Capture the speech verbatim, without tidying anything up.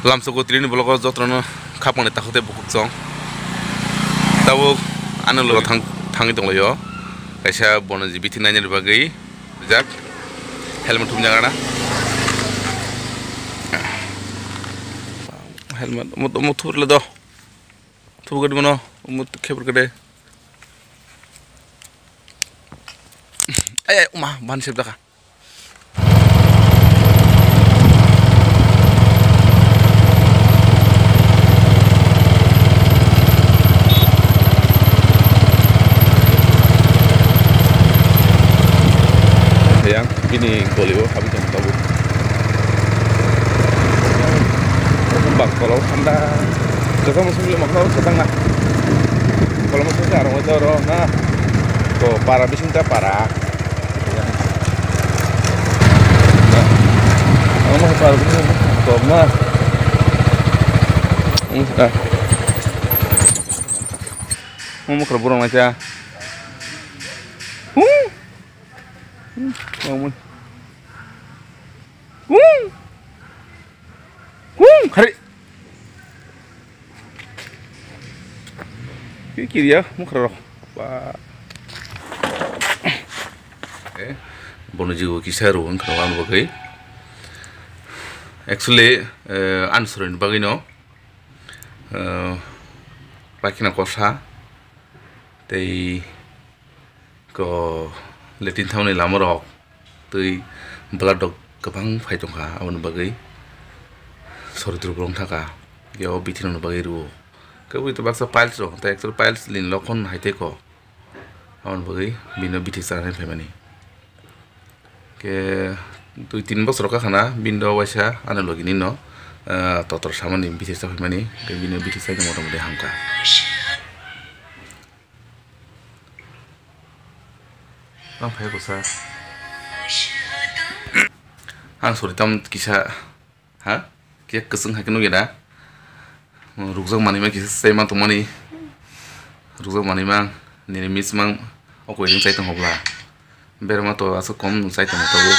Lamsoko tini vlog o jotono khapangni takhuk tei bukhuk chong. Tabuk ano logo thang-, thangwi tonglaio. Kaisa bono je bithi nainani bagwi rijak. Helmet thumjak ana. Helmet mo, mo thurle do. Thubuk gadi bono, mo khebur gade. Ay, ay, uma, ban sep daka. Yang bini goli o habis yang tahu. Bak kalau anda kita masuk dulu makna kita nggak. Kalau masuk ke arung itu orang nah. Tuh para bising tak para. Ang mga parang ito na. Ang ah. Ang mga burang na siya. Hmm. Hmm. Ang mga. Hmm. Hmm. Hari. Ki kiriya mukra rok. Ba. Eh, bono jigo kisa rw wngkha ano bagwi. Actually, eh, ani soroni bagwi no, eh, paikina kosa tei ko latrine thamani lama rok tei blood rok kwbang phai tongkha, aboni bagwi sori tubuk wng thaka, ya o bithi rokni bagwi rw o. Khe ui to baksa piles rok, tei actually piles ni lokhon hai tei ko. Aboni bagwi bini bithi chanani phaimani. Khe dui tin bosor wngkha khana, bini do waisa ani logi ni no, ah, totor samani bithi cha phaimani, khe bini bithi chaino motamoti hamkha. Ang phai bwsa. Ang sori tam kisa. Ha? Khe kwchwng hai khe nukya da? Rukjak manwi ma kisa chai ma tongmani. Rukjak manwi ma nini miss mang o koi ring chai tong hobla. Berma to aswk kom chai tong tabuk.